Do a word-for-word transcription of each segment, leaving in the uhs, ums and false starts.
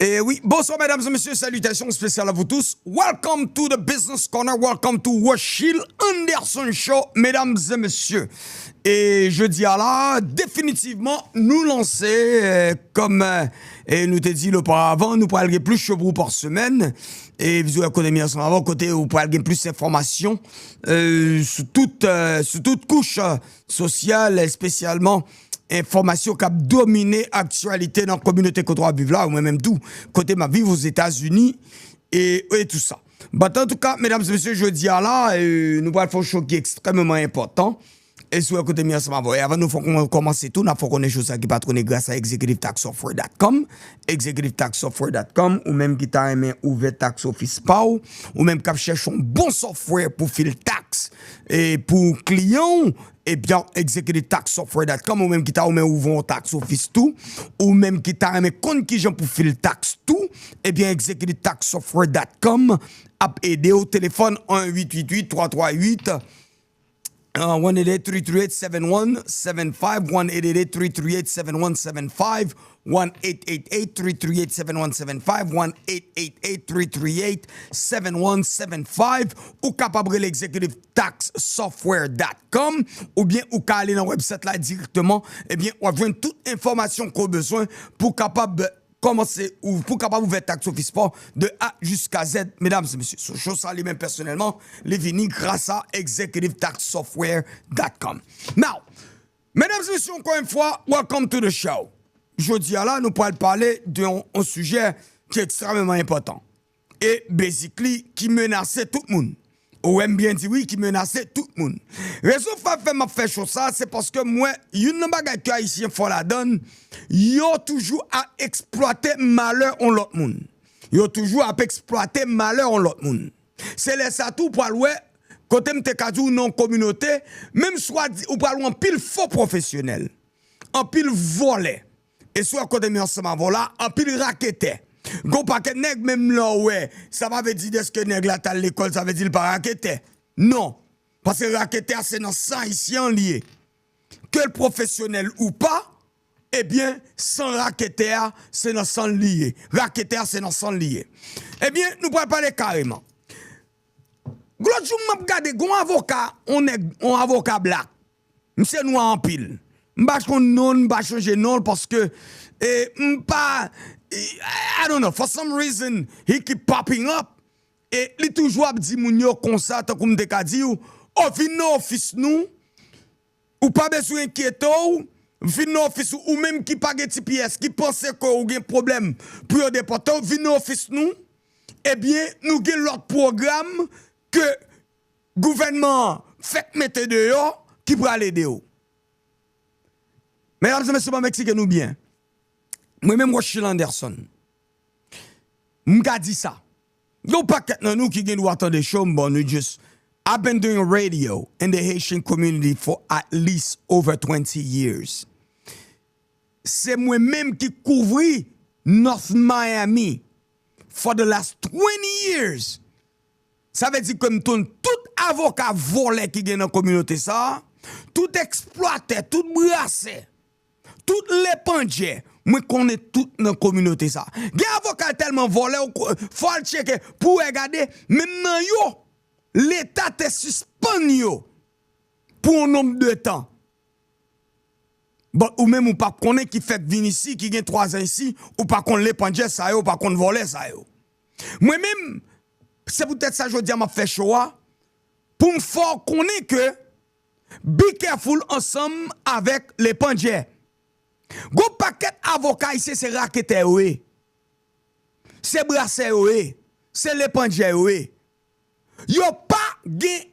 E wi, bonswa medam e mesye, salutations spéciales à vous tous. Welcome to the Business Corner, welcome to Rochil Anderson Show, medam e mesye. E jodi a la, definitivman, nou lanse, e, kòm, e, e nou te di l oparavan, nou pral gen plis show pou ou pa semèn. E vizyo ekonomi ansanm avè w, kote ou pral gen plis enfòmasyon, e, sou tout, e, sou tout kouch, e, sosyal, espesyalman enfòmasyon k ap domine aktyalite nan kominote kote w ap viv la, ou mwen menm tou, kote m ap viv Ozetazini, e, e tou sa. But antouka, medam e mesye, jodi a la, e, nou pral fè yon show ki ekstrèmeman enpòtan. E si w ekoute m ansanm avè w, e avan nou fè kòman-, kòmanse tou, n ap fè w konnen show sa ki patwone gras a executive tax software dot com. Executive tax software dot com, ou menm ki ta renmen ouvè tax office pa w, ou menm k ap chèche yon bon software pou fil tax, e pou kliyan w, ebyen, executive tax software dot com, ou menm ki ta renmen ouvè yon tax office tou, ou menm ki ta renmen konn kijan pou fil tax tou, ebyen, executive tax software dot com ap ede w. Telefòn, un huit huit huit trois trois huit, uh, one eight eight three three eight seven one seven five, one eight eight eight three three eight seven one seven five, one eight eight eight three three eight seven one seven five, one eight eight eight three three eight seven one seven five. Ou kapab rele executive tax software dot com, oubyen ou ka ale nan website la dirèkteman. Ebyen, w ap jwenn tout enfòmasyon ke w bezwen pou kapab kòmanse ou pou kapab ouvè tax office pa w de A jiska Z, medam e mesye. So, show sa li menm pèsonèlman, li vini gras a executive tax software dot com. Now, medam e mesye, ankò yon fwa, welcome to the show. Jodi a la, nou pral pale de yon, yon sijè ki ekstrèmeman enpòtan. E basically, ki menase tout moun. Ou wè m byen di wi, ki menase tout moun. Rezon fa-, fè m ap fè show sa, se paske m wè youn nan bagay ke Ayisyen fò ladann, yo toujou ap eksplwate malè yon lòt moun. Yo toujou ap eksplwate malè yon lòt moun. Se lè sa tou ou pral wè, kote m te ka di w nan yon kominote, menm swa di, ou pral wè anpil fo pwofesyonèl, anpil vòlè. E si w wè kote m ye ansanm avè w la, anpil raketè. Gon pakèt nèg, menm lè w wè, sa pa vle di dèske nèg la t al lekòl, sa vle di l pa raketè. Non. Paske raketè a se nan san ayisyen an li ye. Ke l pwofesyonèl ou pa, ebyen, san raketè a, se nan san l li ye. Raketè a, se nan san l li ye. Ebyen, nou pral pale kareman. Lòt jou, m ap gade, gon avoka, on nèg, on avoka black. Misye nwa anpil. M pa konn non l, m pa chonje non l, paske, e, m pa, I don't know, for some reason, he keep popping up. E li toujou ap di moun yo konsa, tankou m te ka di w, o, vin nan ofis nou, ou pa bezwen enkyete w, vin nan ofis ou, ou menm ki pa gen T P S, ki panse ke ou gen pwoblèm pou yo depòte w, vin nan ofis nou. Ebyen, nou gen lòt pwogram ke gouvènman an fèk mete deyò ki pral ede w. Medam e mesye, ban m eksplike nou byen. Mwen menm, Rochil Anderson, m ka di sa. Yon pakèt nan nou ki gen dwa tande show m, bon, nou just, I've been doing radio in the Haitian community for at least over twenty years. Se mwen menm ki kouvri North Miami for the last twenty years. Sa vle di ke m tonn tout avoka vòlè ki gen nan kominote sa a, tout eksplwatè, tout brasè, tout lepandjè, mwen konnen tout nan kominote sa a. Gen avoka tèlman vòlè, ou ko-, fò al tcheke pou w wè gade, menm nan yo, Leta te sispann yo pou yon nonb de tan. Bon, ou menm ou p ap konnen ki fèk vin isi, ki gen twa zan isi, ou pa konn lepandjè sa yo, ou pa konn vòlè sa yo. Mwen menm, se poutèt sa jodi a m ap fè show a, pou m fè w konnen ke be careful ansanm avèk lepandjè. Gon pakèt avoka isi se raketè yo ye. Se brasè yo ye. Se lepandjè yo ye. Yo pa gen,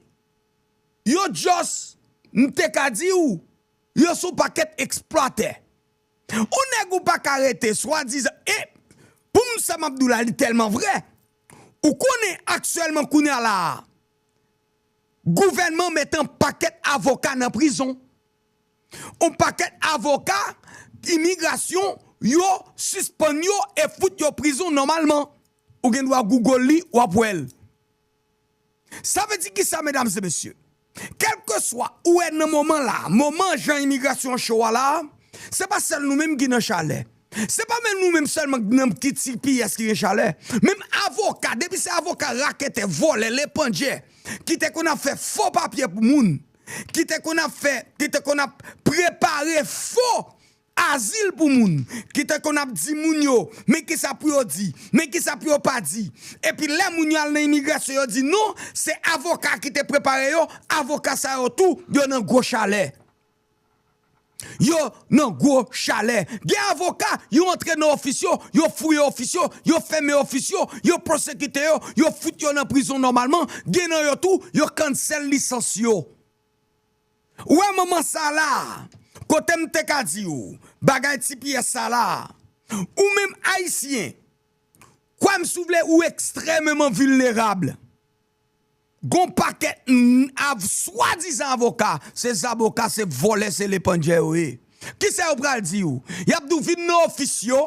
yo just, m te ka di w, yo se yon pakèt eksplwatè. Yon nèg ou pa ka rete, swadizan, e pou m sa m ap di w la, li tèlman vrè. Ou konnen aktyèlman kounye a la a, gouvènman mete yon pakèt avoka nan prizon. Yon pakèt avoka imigrasyon, yo sispann yo e fout yo prizon nòmalman. Ou gen dwa Google li, w ap wè l. Sa vle di kisa, medam e mesye? Kèlkeswa ou wè nan moman la, moman jan imigrasyon an cho a la, se pa sèl nou menm ki nan chalè. Se pa menm nou menm sèlman nan ki T P S ki gen chalè. Menm avoka, depi se avoka raketè, vòlè, lepandjè, ki te konn ap fè fo papye pou moun, ki te konn ap fè, ki te konn ap prepare fo azil pou moun, ki te konn ap di moun yo, men kisa pou yo di, men kisa pou yo pa di. Epi lè moun yo al nan imigrasyon, yo di non, se avoka ki te prepare yo, avoka sa yo tou, yo nan gwo chalè. Yo nan gwo chalè. Gen avoka, yo antre nan ofis yo, yo fouye ofis yo, yo fèmen ofis yo, yo pwosekite yo, yo fout yo nan prizon nòmalman. Gen nan yo tou, yo kansèl lisans yo. Ou wè moman sa la, kote m te ka di w, bagay T P S sa la, ou menm Ayisyen, kwè m si w vle, ou ekstrèmeman vilnerab. Gon pakèt n-, av-, swadizan avoka, se zaboka, se vòlè, se lepandjè yo ye. Kisa yo pral di w? Y ap di w vin nan ofis yo,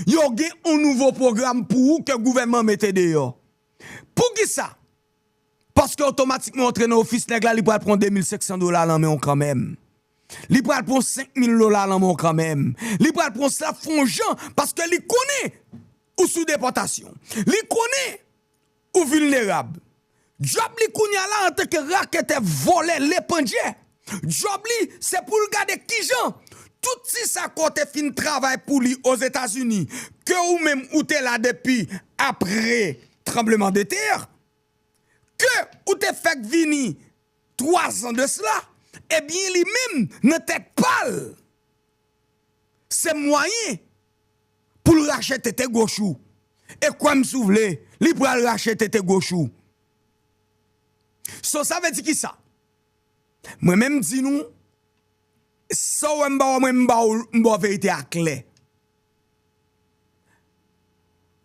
yo gen yon nouvo pwogram pou ou ke gouvènman mete deyò. Poukisa? Paske otomatikman w antre nan ofis nèg la, li pral pran de mil senk san dola nan men w kanmenm. Li pral pran senk mil dola nan men w kanmenm. Li pral pran sa fè yon jan, paske li konnen ou sou depòtasyon. Li konnen ou vilnerab. Djòb li kounye a la antanke raketè, vòlè, lepandjè. Djòb li, se pou l gade kijan tout ti sa ke w te fin travay pou li Ozetazini, ke ou menm ou te la depi apre tranbleman de tè, ke ou te fèk vini twa zan de sela, ebyen, li menm, nan tèt pa l, se mwayen pou l rache tete goch ou. E kwè m si w vle, li pral rache tete goch ou. So, sa vle di kisa? Mwen menm di nou, sa w wè m ba w, mwen m ba w, m ba w verite a klè.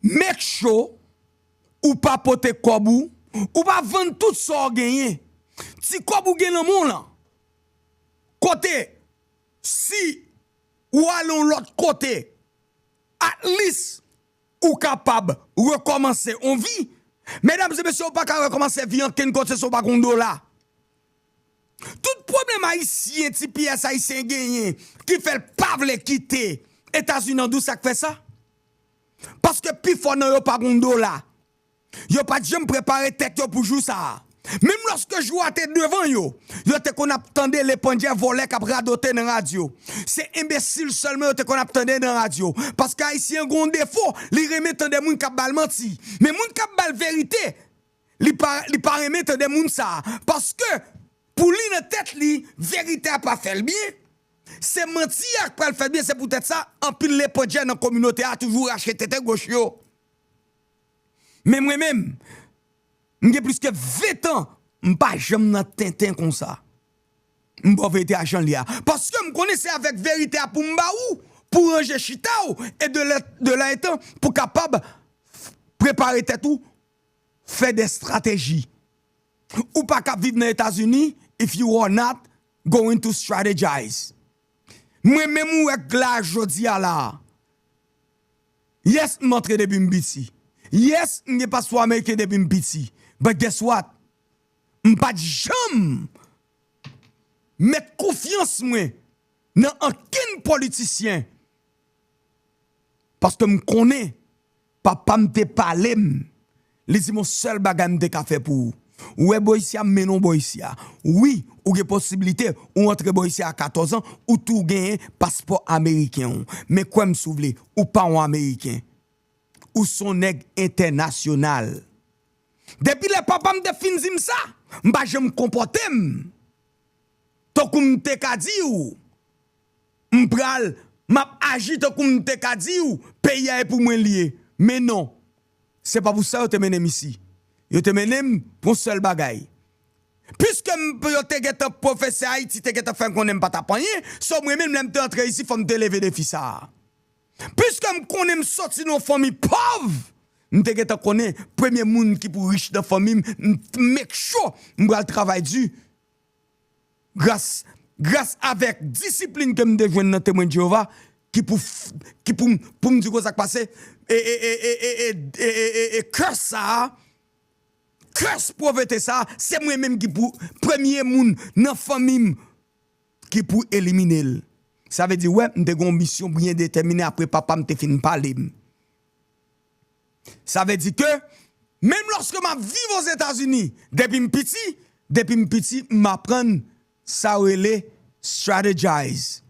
Make sure ou pa pote kòb ou, ou pa vann tout sa w genyen. Ti kòb ou gen nan men w lan, kote si ou ale yon lòt kote, at least ou kapab rekòmanse yon vi. Medam e mesye, ou pa ka rekòmanse vi ankenn kote si w pa gen yon dola. Tout pwoblèm ayisyen, T P S ayisyen genyen, ki fè l pa vle kite Etazini an, di w sa k fè sa? Paske pifò nan yo pa gen yon dola. Yo pa t janm prepare tèt yo pou jou sa a. Menm lòske jou a te devan yo, yo te konn ap tande lepandjè vòlè k ap radote nan radyo. Se enbesil sèlman yo te konn ap tande nan radyo. Paske Ayisyen an gen yon defo, li renmen tande moun k ap ba l manti. Men moun k ap ba l verite, li pa, li pa renmen tande moun sa a. Paske, pou li nan tèt li, verite a pa fè l byen. Se manti a k pral fè l byen. Se poutèt sa, anpil lepandjè nan kominote a toujou rache tete goch yo. Men mwen menm, m gen plis ke ven tan, m pa janm nan tenten konsa. M ba w verite a jan l ye a. Paske m konnen se avèk verite a pou m ba ou, pou ranje chita w, e de lè, de la etan, pou kapab prepare tèt ou, fè de strateji. Ou pa ka viv nan Etazini if you are not going to strategize. Mwen menm ou wè k la jodi a la. Yes, m antre depi m piti. Yes, m gen paspò ameriken depi m piti. But guess what? M pa t janm met konfyans mwen nan ankenn politisyen. Paske m konnen papa m te pale m. Li di m yon sèl bagay m te ka fè pou ou. Ou wè bò isi a, m mennen w bò isi a. Wi, ou gen posiblite, ou antre bò isi a a katòz an, ou tou genyen paspò ameriken w. Men kwè m si w vle, ou pa yon ameriken. Ou se yon nèg entènasyonal. Depi lè papa m te fin di m sa, m pa janm konpòte m tankou m te ka di w, m pral, m ap aji tankou m te ka di w, peyi a e pou mwen l ye. Men non, se pa pou sa yo te mennen m isi. Yo te mennen m pou yon sèl bagay. Piske m, yo te gentan pwofese Ayiti, te gentan fè m konnen m pa t ap anyen, so mwen menm lè m te antre isi, fò m te leve defi sa a. Piske m konnen m soti nan yon fanmi pòv, m te gentan konnen premye moun ki pou rich nan fanmi m, m make sure m pral travay di. Gras, gras avèk disiplin ke m te jwenn nan Temwen Jewova, ki pou, ki pou, pou m di konsa k pase, e, e, e curse sa a, curse povrete sa a, se mwen menm ki pou premye moun nan fanmi m ki pou elimine l. Sa vle di, wè, m te gen yon misyon byen detèmine apre papa m te fin pale m. Sa vle di ke, menm lòske m ap viv Ozetazini, depi m piti, depi m piti, m aprann sa yo rele strategize.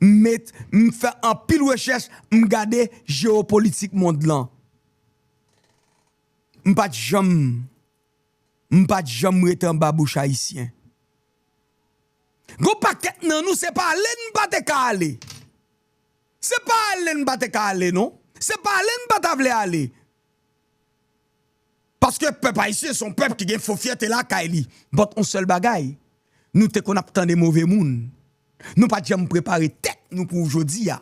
M met, m fè anpil rechèch, m gade jewopolitik mond lan. M pa t janm, m pa t janm rete anba bouch Ayisyen. Gon pakèt nan nou, se pa ale n pa te ka ale. Se pa ale n pa te ka ale, non. Se pa ale n pa ta vle ale. Paske pèp ayisyen se yon pèp ki gen fo fyète lakay li. But yon sèl bagay, nou te konn ap tande move moun. Nou pa t janm prepare tèt nou pou jodi a.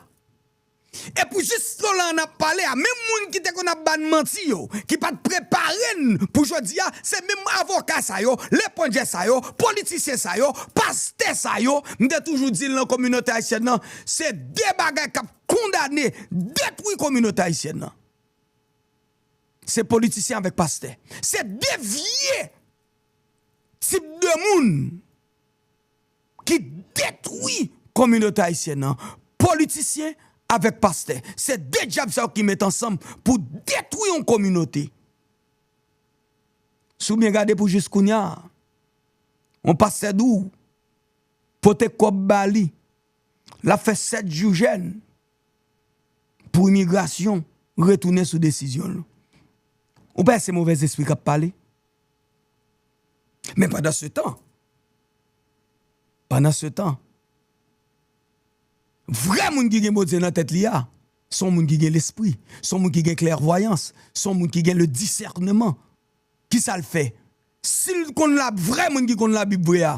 E pou jis lè la n ap pale a, menm moun ki te konn ap ba n manti yo, ki pa t prepare n pou jodi a, se menm avoka sa yo, lepandjè sa yo, politisyen sa yo, pastè sa yo, m te toujou di l nan kominote ayisyèn nan, se de bagay k ap kondane, detwi kominote ayisyèn nan. Se politisyen avèk pastè. Se de vye tip de moun ki detwi kominote ayisyèn nan. Politisyen avèk pastè. Se de dyab sa yo ki met ansanm pou detwi yon kominote. Si w byen gade pou jis kounye a, yon pastè di w, pote kòb ba li, l ap fè sèt jou jèn pou imigrasyon retounen sou desizyon l. Ou pa wè se movèzespri k ap pale? Men pandan se tan, pandan se tan, vrè moun ki gen Bondye nan tèt li a, se yon moun ki gen lespri, se yon moun ki gen klèvwayans, se yon moun ki gen le disèneman. Kisa l fè? Si l konn la, vrè moun ki konn Labib vre a,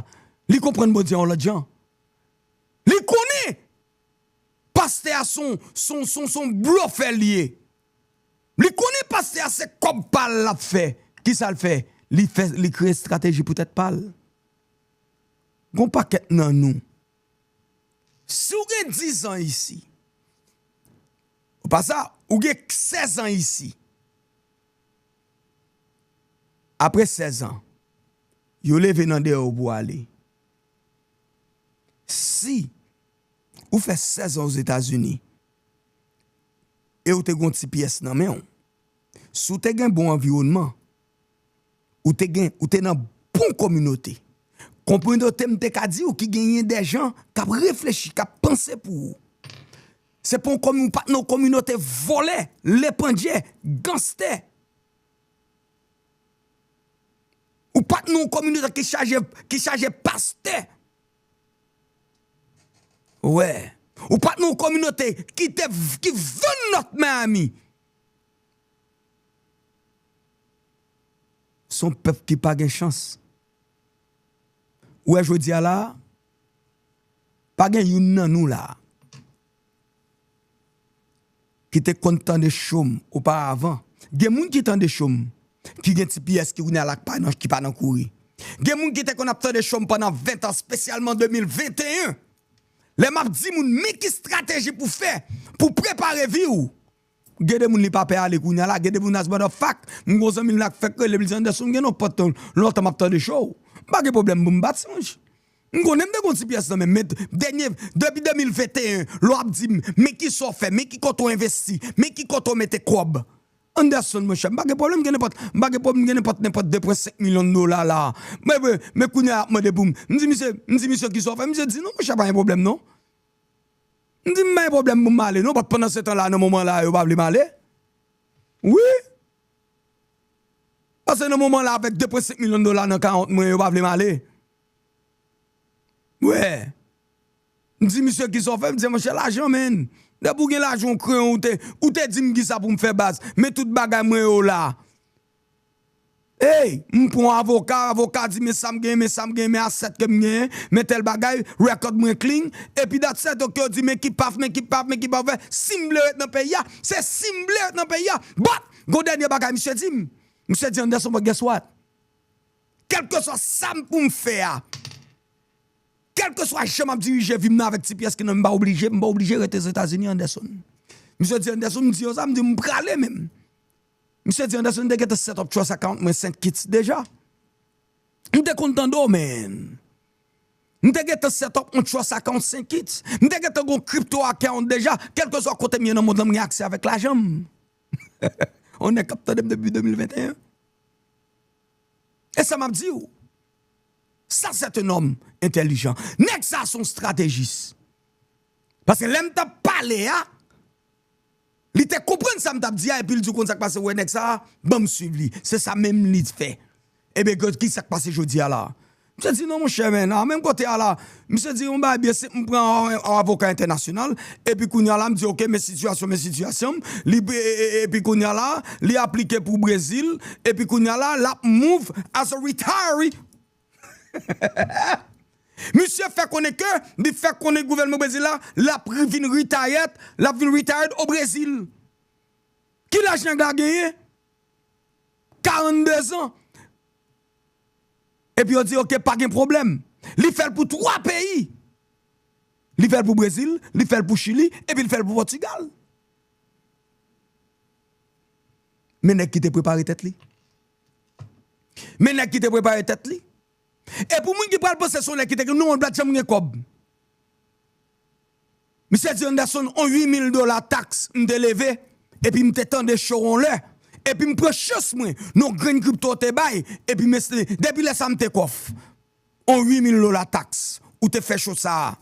li konprann Bondye yon lòt jan. Li konnen pastè a se yon, se yon, se yon, se yon blofè l ye. Li konnen pastè a se kòb pa l l ap fè. Kisa l fè? Li fè, li kreye estrateji pou tèt pa l. Gon pakèt nan nou, si w gen diz an isi, ou pa sa, ou gen sèz an isi. Apre sèz an, yo leve nan dèyè w pou ale. Si ou fè sèz an Ozetazini e ou te gen yon ti pyès nan men w, si w te gen bon anviwònman, ou te gen, ou te nan bon kominote. Kominote, m te ka di w, ki genyen de jan k ap reflechi, k ap panse pou ou. Se pa yon komi-, ou pa t nan yon kominote vòlè, lepandjè, ganstè. Ou pa t nan yon kominote ki chaje, ki chaje pastè. Wè. Ou pa t nan yon kominote ki te, ki vann North Miami. Se yon pèp ki pa gen chans. Ou wè jodi a la, pa gen youn nan nou la ki te konn tande cho m oparavan. Gen moun ki tande cho m, ki gen ti pyès ki kounye a la ki pa nan, ki pa nan kouri. Gen moun ki te konn ap tande cho m pandan ven tan, espesyalman de mil venteyen. Lè m ap di moun, men ki estrateji pou fè, pou prepare vi w. Gen de moun li pa pè ale kounye a la, gen de moun as matter of fact, m gon zanmi m la k fèk rele m, li di, Anderson, m gen yon pòt lontan m ap tande cho w. M pa gen pwoblèm pou m bat, monchè. M konnen m te gon ti pyès nan men m, men dènye, depi de mil venteyen, lè w ap di m, men kisa w fè, men ki kote w envesti, men ki kote w mete kòb. Anderson, monchè, m pa gen pwoblèm, m gen nenpòt, m pa gen pwoblèm, m gen nenpòt, nenpòt de pwen senk milyon dola la. Men, men, men kounye a y ap mande pou m. M di misye, m di misye kisa w fè, misye di non, monchè, pa gen pwoblèm non. M di m pa gen pwoblèm pou m ale non, but pandan se tan la, nan moman la, yo pa vle m ale. Wi. Paske nan moman la, avèk de pwen senk milyon dola nan kawont mwen, yo pa vle m ale. Wè. M di misye kisa w fè, m di monchè lajan, menn. Depi w gen lajan, w kreyon, ou te, ou te di m kisa pou m fè baz. Men tout bagay mwen yo la. Ey, m pran yon avoka, avoka di men sa m genyen, men sa m genyen, men asèt ke m genyen, men tèl bagay, rèkòd mwen clean. Epi dat sèt, ok, yo di men ki paf, men ki paf, men ki paf, si m vle ret nan peyi a, se si m vle ret nan peyi a. But, gon dènye bagay misye di m. Misye di Anderson, but guess what? Kèlkeswa sa m pou m fè a, kèlkeswa jan m ap dirije vi m nan avèk ti pyès ki nan men m, m pa oblije, m pa oblije rete Ozetazini, Anderson. Misye di, Anderson, m di yo sa, m di m prale menm. Misye di, Anderson, m te gentan set up trust account mwen Sent Kits deja. M te konn tande w, man. M te gentan set up yon trust account Saint Kitts. M te gentan gen yon crypto account deja. Kèlkeswa kote m ye nan mond lan, m gen aksè avèk lajan m. On nèg k ap tande m depi de mil venteyen. E sa m ap di w. Sa se yon nonm entèlijan. Nèg sa se yon estratejis. Paske lè m t ap pale a, li te konprann sa m t ap di a, epi l di, "Ou konn sa k pase, wè nèg sa a, ban m swiv li." Se sa menm li fè. Ebyen, gad ki sa k pase jodi a la. Misye di, "Non, monchè, men, a menm kote a la." Misye di, "Yon bagay byen senp, m pran yon, yon avoka entènasyonal." Epi kounye a la, m di, "Oke, men sitiyasyon, men sitiyasyon m." Li, e, e, e, epi kounye a la, li aplike pou Brezil. Epi kounye a la, l ap move as a retiree. Misye fè konnen ke, li fè konnen gouvènman Brezil la, l ap ri-, vin retired, l ap vin retired o Brezil. Ki laj nèg la genyen? Karannde zan. Epi yo di, "Oke, pa gen pwoblèm." Li fè l pou twa peyi. Li fè l pou Brezil, li fè l pou Chili, epi li fè l pou Pòtigal. Men nèg ki te prepare tèt li. Men nèg ki te prepare tèt li. E pou moun ki pral panse se yon nèg ki te gen, non, l pa t janm gen kòb. Misye di, "Anderson, on uit mil dola taks m te leve, epi m te tande cho yon lè, epi m pran chans mwen, nan yon grenn kripto w te bay, epi m eseye, depi lè sa m te kòf. On uit mil dola taks, ou te fè cho sa a.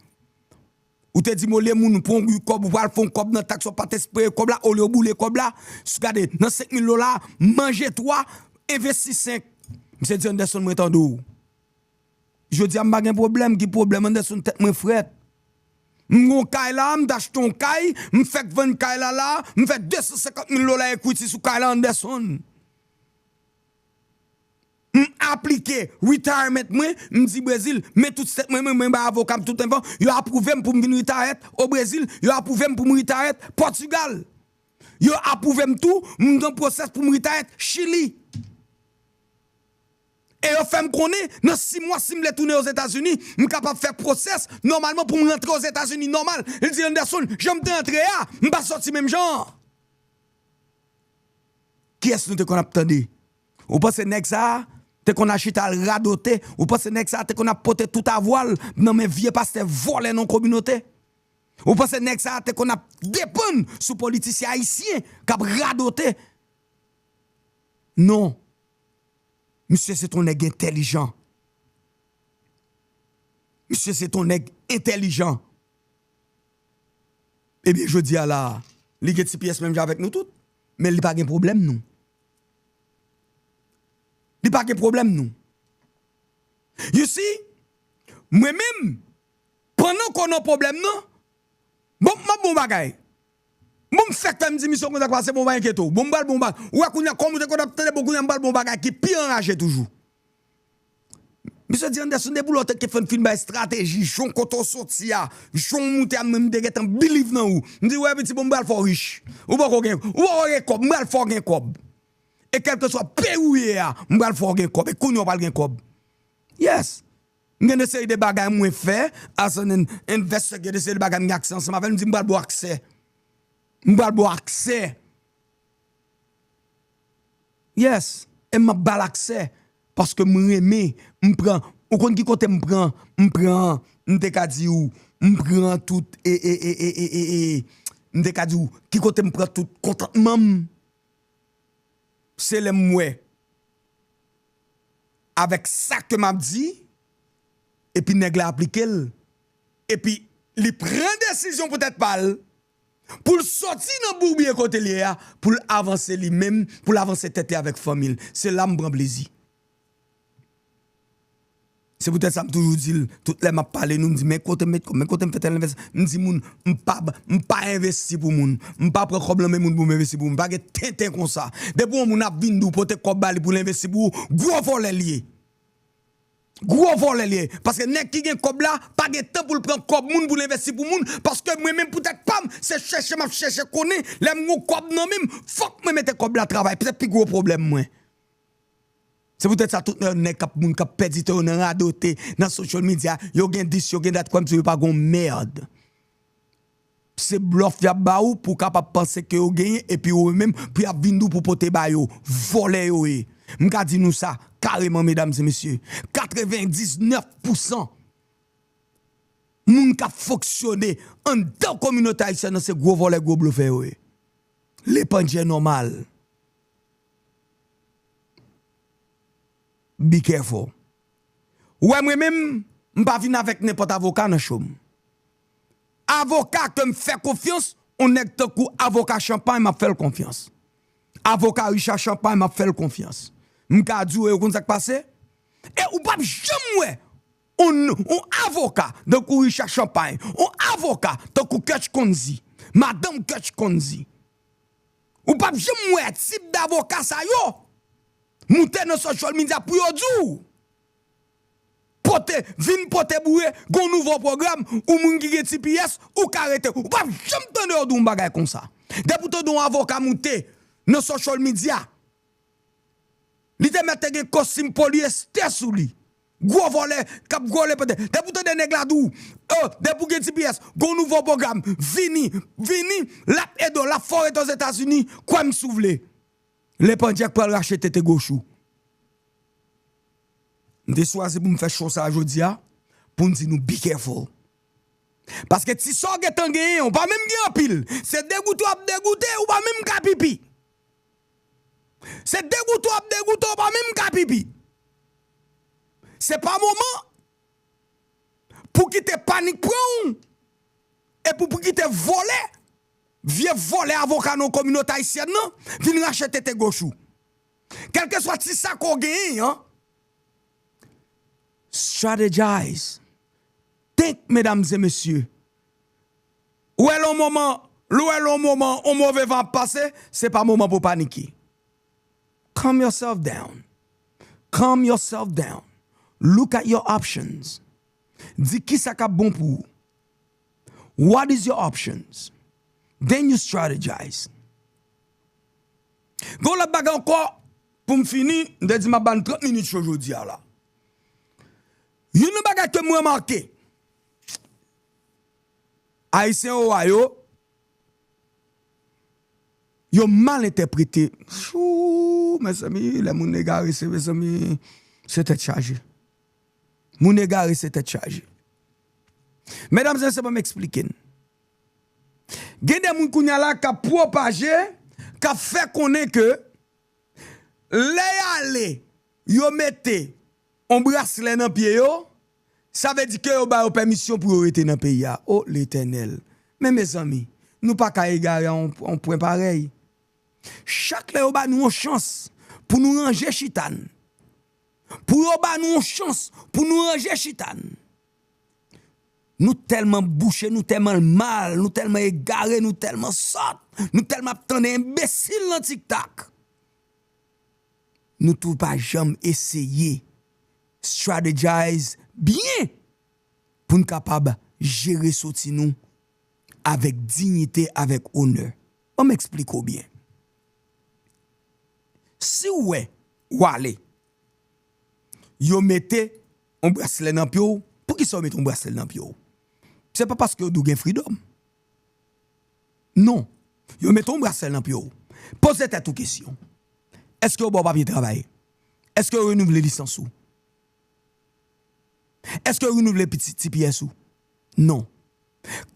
Ou te di m olye moun pran yon kòb, ou pral fè yon kòb nan taks, w pa t espere kòb la, olye w boule kòb la, gade, nan senk mil dola, manje twa, envesti senk." Misye di, "Anderson, mwen tande w." Jodi a, m pa gen pwoblèm. Ki pwoblèm, Anderson? Tèt mwen frèt. M gon kay la, m t achte yon kay, m fèk vann kay la la, m fè de san senkant mil dola equity sou kay la, Anderson. M aplike retirement mwen, m di Brezil, men tout stat mwen, mwen, mwen bay avoka m tout enfo, yo apwouve m pou m vin retired o Brezil, yo apwouve m pou m retired Pòtigal. Yo apwouve m tou, m nan pwosès pou m retired Chili. E yo fè m konnen, nan sis mwa, si m vle tounen Ozetazini, m kapab fè pwosès nòmalman pou m rantre Ozetazini nòmal. Li di, "Anderson, jan m te antre a, m pa sòti menm jan an." Kiyès nou te konn ap tande? Ou panse nèg sa a te konn ap chita al radote? Ou panse nèg sa a te konn ap pote tout avwa l nan men vye pastè vòlè nan kominote? Ou panse nèg sa a te konn ap depann sou politisyen ayisyen k ap radote? Non. Misye se t on nèg entèlijan. Misye se t on nèg entèlijan. Ebyen, jodi a la, li gen ti pyès menm jan avèk nou tout, men li pa gen pwoblèm nou. Li pa gen pwoblèm nou. You see, mwen menm, pandan ke w nan pwoblèm nan, bon, m ap bon bagay. Bon, m fèk fè m di misye konn sa k pase, bon, pa enkyete w. Bon, m pral bon bagay. Ou wè kounye a, kòm ou te konn ap tande, bon, kounye a, m pral bon bagay ki pi anraje toujou. Misye di, Anderson, depi lè w te ken fin, fin bay estrateji, jan kote w soti a, jan w moute a, mwen, m te gentan believe nan ou. M di, wè, piti, bon, m pral fè w rich. Ou poko gen, ou poko gen kòb, m pral fè w gen kòb. E kèlkeswa peyi w ye a, m pral fè w gen kòb. E kounye a w pral gen kòb. Yes. M gen de seri de bagay mwen fè, as an in-, investor, gen de seri de bagay m gen aksè ansanm avè l, m di m pral ba w aksè. M pral ba w aksè. Yes. E m ap ba l aksè. Paske m renmen, m pran, ou konn ki kote m pran, m pran, m te ka di w, m pran tout, e, e, e, m te ka di w, ki kote m pran tout kontantman m. Se lè m wè avèk sa ke m ap di, epi nèg la aplike l, epi li pran desizyon pou tèt pa l, pou l sòti nan boubye kote l ye a, pou l avanse li menm, pou l avanse tèt li avèk fanmi l. Se la m pran plezi. Se poutèt sa m toujou di l, tout lè m ap pale nou, m di, "Men kote m met kòb, men kote m fè tèl envèstisman." M di moun, "M pa, m pa envesti pou moun. M pa pran kòb nan men moun pou m envesti pou moun." M pa gen tenten konsa. Depi yon moun ap vin di w pote kòb ba li pou l envesti pou ou, gwo vòlè l ye. Gwo vòlè l ye. Paske nèg ki gen kòb la, pa gen tan pou l pran kòb moun pou l envesti pou moun. Paske mwen menm poutèt pa m, se chèche m ap chèche konnen, lè m gon kòb nan men m, fòk mwen mete kòb la travay. Se pi gwo pwoblèm mwen. Se poutèt sa tout nèg k ap, moun k ap pèdi tan yo nan radote, nan social media, yo gen this, yo gen that, kwè m si yo pa gon mèd. Se blòf y ap ba ou pou w kapab panse ke yo genyen, epi ou menm pou y ap vin di w pou pote ba yo. Vòlè yo ye. M ka di nou sa kareman, medam e mesye. Katrevendiznèf pousan Moun k ap fonksyone anndan kominote ayisyèn nan se gwo vòlè, gwo blofè yo ye. Lepandjè nòmal. Be careful. Ou wè mwen menm, m pa vin avèk nenpòt avoka nan cho m. Avoka ke m fè konfyans, on nèg tankou avoka Champagne, m ap fè l konfyans. Avoka Richard Champagne, m ap fè l konfyans. M ka di w, e ou konn sa k pase? E ou p ap janm wè on, on avoka tankou Richard Champagne, on avoka tankou Kutch Konzi, madanm Kutch Konzi. Ou p ap janm wè tip davoka sa yo moute nan social media pou yo di w, pote, vin pote boure, gon nouvo pwogram, ou moun ki gen T P S, ou ka rete. Ou p ap janm tande yo di w yon bagay konsa. Depi w tande yon avoka moute nan social media, li te mèt te gen kostim polyestè sou li. Gwo vòlè, k ap gwo lepandjè. Depi w tande nèg la di w, oh, depi w gen T P S, gon nouvo pwogram, vini, vini, l ap ede w, l ap fè w rete Ozetazini, kwè m si w vle. Lepandjè k pral rache tete goch ou. M te chwazi pou m fè show sa a jodi a, pou m di nou be careful. Paske ti sa w gentan genyen, ou pa menm gen anpil. Se degoute w ap degoute, ou pa menm ka pipi. Se degoute w ap degoute, ou pa menm ka pipi. Se pa moman pou kite panik pran w, epi pou kite vòlè, vye vòlè avoka nan kominote ayisyèn nan, vin rache tete goch ou. Kèlkeswa ti sa ke w genyen an, strategize. Think, medam e mesye. Ou wè lè yon moman, lè w wè lè yon moman, yon move van ap pase, se pa moman pou w panike. Calm yourself down. Calm yourself down. Look at your options. Di kisa k ap bon pou ou. What is your options? Then you strategize. Gon lòt bagay ankò, pou m fini, m te di m ap ba n trant minit cho jodi a la. Youn nan bagay ke m remake, Ayisyen yo wa yo, yo mal entèprete. Chou, mezanmi, lè moun egare, se, mezanmi, se tèt chaje. Moun egare, se tèt chaje. Medam e mesye, ban m eksplike n. Gen de moun kounye a la k ap pwopaje, k ap fè konnen ke lè y ale, yo mete yon braslè nan pye yo, sa vle di ke yo ba yo pèmisyon pou yo rete nan peyi a. O Letènèl! Men mezanmi, nou pa ka egare a yon, yon pwen parèy. Chak lè yo ba nou yon chans pou nou ranje chita n, pou yo ba nou yon chans pou nou ranje chita n, nou tèlman bouche, nou tèlman mal, nou tèlman egare, nou tèlman sòt, nou tèlman ap tande enbesil nan TikTok. Nou tou pa janm eseye strategize byen pou n kapab jere soti nou avèk diyite, avèk onè. Ban m eksplike w byen. Si w wè w ale, yo mete yon braslè nan pye w, poukisa yo mete yon braslè nan pye w? Se pa paske yo di w gen freedom. Non. Yo mete yon braslè nan pye w. Poze tèt ou kesyon. Èske yo ba w papye travay? Èske yo renouvle lisans ou? Èske yo renouvle piti T P S ou? Non.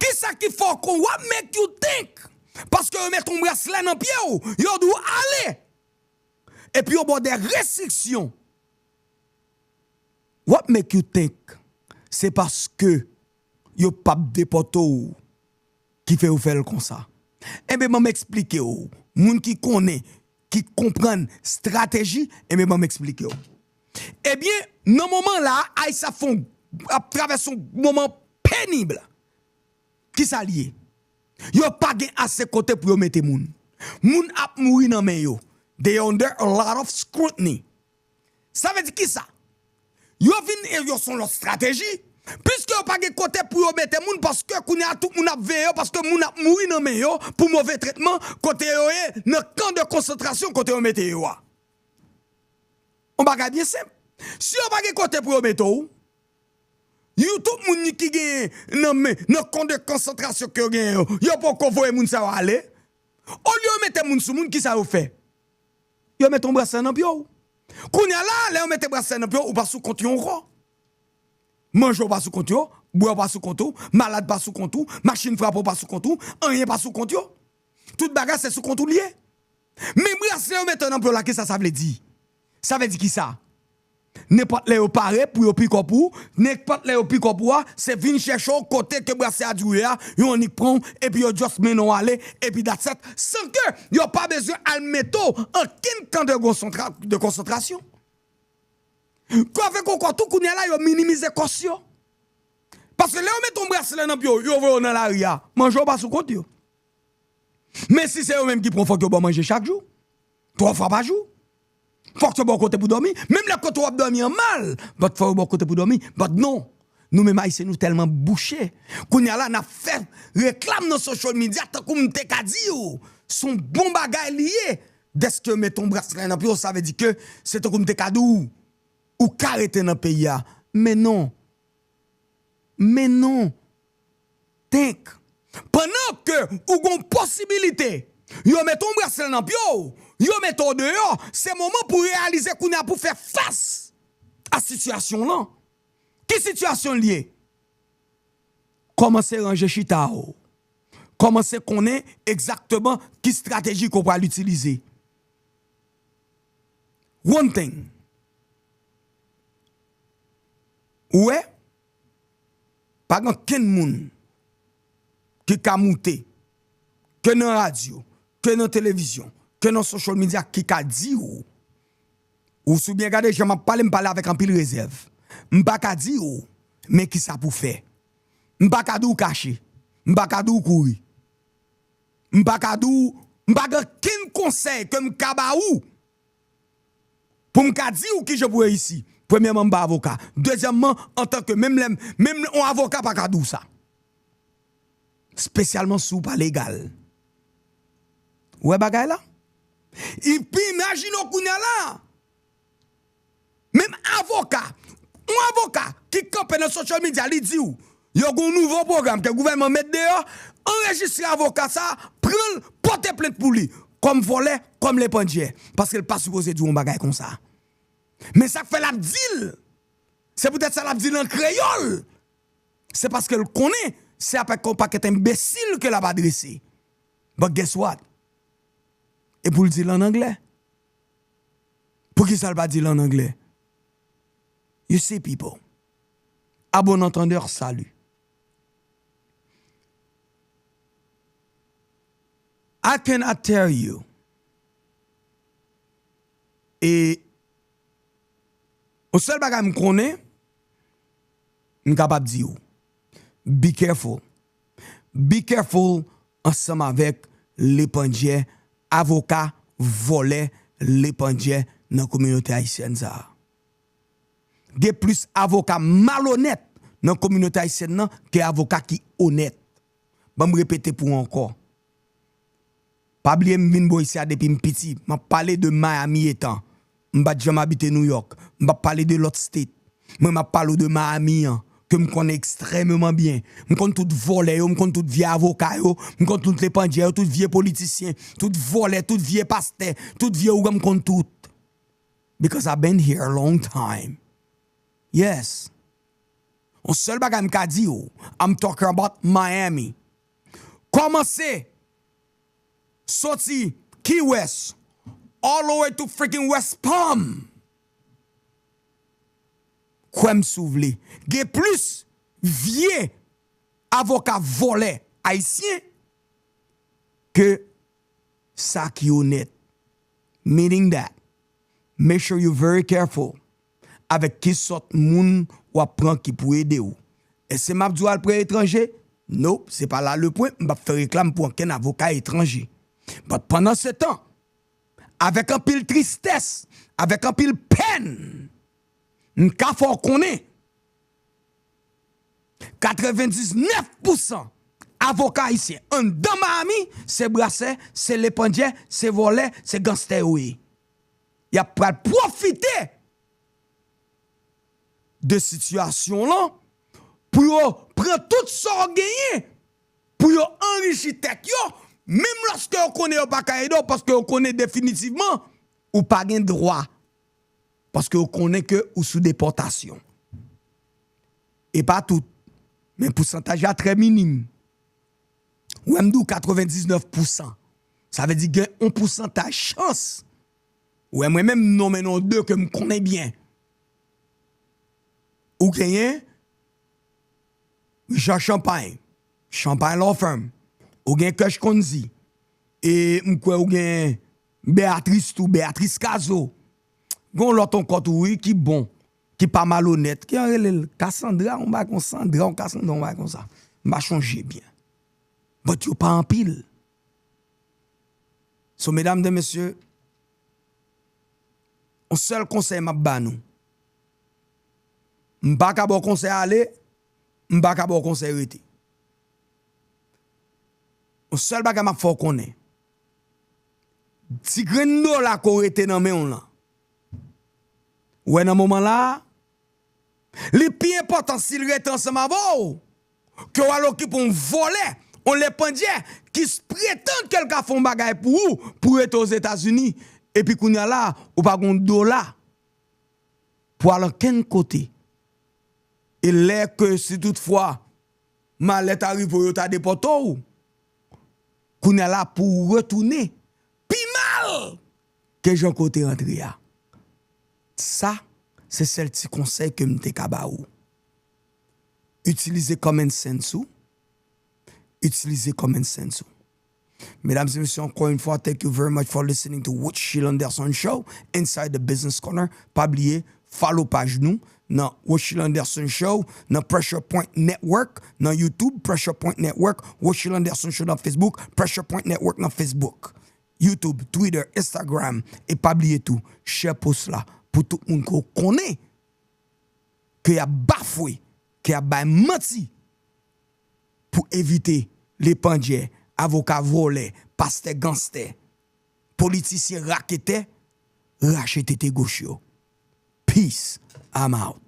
Kisa ki fè w kon, what make you think? Paske yo mete yon braslè nan pye w, yo di w ale. Epi yo ba w de restriksyon. What make you think? Se paske yo p ap depòte w ki fè yo fè l konsa. Enben, ban m eksplike w. Moun ki konnen, ki konprann estrateji, enben, ban m eksplike w. Ebyen, nan moman la, Ayiti ap fè yon, ap travèse yon moman penib. Kisa l ye? Yo pa gen ase kote pou yo mete moun. Moun ap mouri nan men yo. They under a lot of scrutiny. Sa vle di kisa? Yo vin e yo se yon lòt estrateji. Piske yo pa gen kote pou yo mete moun, paske kounye a tout moun ap veye yo, paske moun ap mouri nan men yo pou move tretman kote yo ye, nan kan de konsantrasyon kote yo mete yo a. Yon bagay byen senp. Si yo pa gen kote pou yo mete w, yo tout moun ki genyen nan men, nan kan de konsantrasyon ke yo genyen yo, yo poko voye moun sa yo ale. Olye yo mete moun sou moun, kisa yo fè? Yo mete yon braslè nan pye w. Kounye a la, lè yo mete braslè nan pye w, ou pa sou kont yo ankò. Manje w pa sou kont yo, Bwè w pa sou kont ou, malad pa sou kont ou, machin frape w pa sou kont ou, anyen pa sou kont yo. Tout bagay se sou kont ou l ye. Men braslè yo mete nan pye w la, kisa sa vle di? Sa vle di kisa? Nenpòt lè yo pare pou yo pikòp ou, nenpòt lè yo pikòp ou a, se vin chèche w kote ke braslè a di w ye a, yo annik pran w, epi yo just mennen w ale, epi that's it, san ke yo pa bezwen al mete w ankenn kan de konsantra-, de konsantrasyon. Kò avèk yon kò tou, kounye a la, yo minimize kòs yo. Paske lè yo mete yon braslè nan pye w, yo voye w nan lari a, manje w pa sou kont yo. Men si se yo menm ki pran, fòk yo ba w manje chak jou. Twa fwa pa jou. Fòk yo ba w kote pou dòmi. Menm lè kote w ap dòmi an mal, but fò yo ba w kote pou dòmi. But non. Nou menm Ayisyen, nou tèlman bouche. Kounye a la, n ap fè reklam nan social media, tankou m te ka di w, se yon bon bagay li ye. Dèske yo mete yon braslè nan pye w, sa vle di ke se tankou m te ka di w, ou ka rete nan peyi a. Men non. Men non. Think. Pandan ke ou gon posibilite, yo mete yon braslè nan pye w, yo mete w deyò, se moman pou w reyalize kounye a pou w fè fas a sitiyasyon w lan. Ki sitiyasyon l ye? Kòmanse ranje chita w. Kòmanse konnen egzakteman ki estrateji ke w pral itilize. One thing. Ou wè, pa gen kenn moun ki ka moute, ke nan radyo, ke nan televizyon, ke nan social media, ki ka di w, ou si w byen gade jan m ap pale, m pale avèk anpil rezèv. M pa ka di w, men kisa pou fè. M pa ka di w kache. M pa ka di w kouri. M pa ka di w, m pa gen kenn konsèy ke m ka ba ou pou m ka di w kijan pou reyisi. Premyèman, m pa avoka. Dezyèmman, antanke menm lè m, menm yon avoka pa ka di w sa. Espesyalman si w pa legal. Ou wè bagay la? Epi imajine w kounye a la. Menm avoka, yon avoka ki kanpe nan social media, li di w, yo gen yon nouvo pwogram ke gouvènman met deyò, anrejistre avoka sa, pran l, pote plent pou li, kòm vòlè, kòm lepandjè, paske l pa sipoze di w yon bagay konsa. Men sa k fè l ap di l, se poutèt sa l ap di l an kreyòl, se paske l konnen se avèk yon pakèt enbesil ke l ap adrese. But guess what? E pou l di l an anglè. Poukisa l pa di l an anglè? You see, people. À bon entendeur, salut. I cannot tell you. E yon sèl bagay m konnen, m kapab di w, be careful. Be careful ansanm avèk lepandjè, avoka, vòlè, lepandjè nan kominote ayisyèn sa a. Gen plis avoka malonèt nan kominote ayisyèn nan ke avoka ki onèt. Ban m repete pou w ankò. Pa bliye m vin bò isi a depi m piti. M ap pale de Miami etan. M pa t janm abite New York. M p ap pale de lòt state. Mwen m ap pale w de Miami an, ke m konnen ekstrèmeman byen. M konn tout vòlè yo, m konn tout vye avoka yo, m konn tout lepandjè yo, tout vye politisyen, tout vòlè, tout vye pastè, tout vye ougan, m konn tout. Because I've been here a long time. Yes. Yon sèl bagay m ka di w, I'm talking about Miami. Kòmanse soti Key West all the way to freaking West Palm. Kwè m si w vle. Gen plis vye avoka vòlè ayisyen ke sa ki onèt. Meaning that, make sure you very careful avèk ki sòt moun w ap pran ki pou ede w. Èske m ap di w al pran etranje? Nope, se pa la le pwen. M p ap fè reklam pou ankenn avoka etranje. But pandan se tan, avèk anpil tristès, avèk anpil pèn, m ka fè w konnen katrevendiznèf pousan avoka ayisyen anndan Miami, se brasè, se lepandjè, se vòlè, se ganstè yo ye. Y ap pral pwofite de sitiyasyon lan pou yo pran tout sa w genyen, pou yo anrichi tèt yo, menm lòske yo konnen yo pa ka ede w, paske yo konnen definitivman ou pa gen dwa. Paske yo konnen ke ou sou depòtasyon. E pa tout. Men pousantaj la trè minim. Ou wè m di w katrevendiznèf pousan. Sa vle di gen yon pousantaj chans. Ou wè mwen menm m nonmen non de ke m konnen byen. Ou genyen Richard Champagne, Champagne Law Firm. Ou gen Kush Konzi. E m kwè ou gen Beatrice tou, Beatrice Cazeau. Gen yon lòt ankò tou wi ki bon, ki pa malonèt. Ki an rele l Cassandra, yon bagay kon Sandra, yon Cassandra, yon bagay konsa. M pa chonje byen. But yo pa anpil. So, medam e mesye, yon sèl konsèy m ap ba nou. M pa ka ba w konsèy ale, m pa ka ba w konsèy rete. Yon sèl bagay m ap fè w konnen. Ti grenn dola ke w rete nan men w lan. Ou wè nan moman la a, li pi enpòtan si l rete ansanm avè w ke w al okipe yon vòlè, yon lepandyè ki s- pretann ke l ka fè yon bagay pou ou, pou rete Ozetazini, epi kounye a la, ou pa gen yon dola pou al ankenn kote. E lè ke si toutfwa malè ta rive w, yo ta depòte w, kounye a la pou w retounen pi mal ke jan ke w te rantre a. Sa, se sèl ti konsèy ke m te ka ba ou. Itilize common sense ou. Itilize common sense ou. Medam e mesye, ankò yon fwa, thank you very much for listening to Woodshil Anderson Show inside the Business Corner. Pa bliye, follow paj nou nan Woodshil Anderson Show, nan Pressure Point Network, nan YouTube, Pressure Point Network, Woodshil Anderson Show nan Facebook, Pressure Point Network nan Facebook, YouTube, Twitter, Instagram. E pa bliye tou, share post la pou tout moun ke w konnen ke y ap bafwe, ke y ap bay manti pou evite lepandyè, avoka vòlè, pastè ganstè, politisyen raketè rache tete goch yo. Peace, I'm out.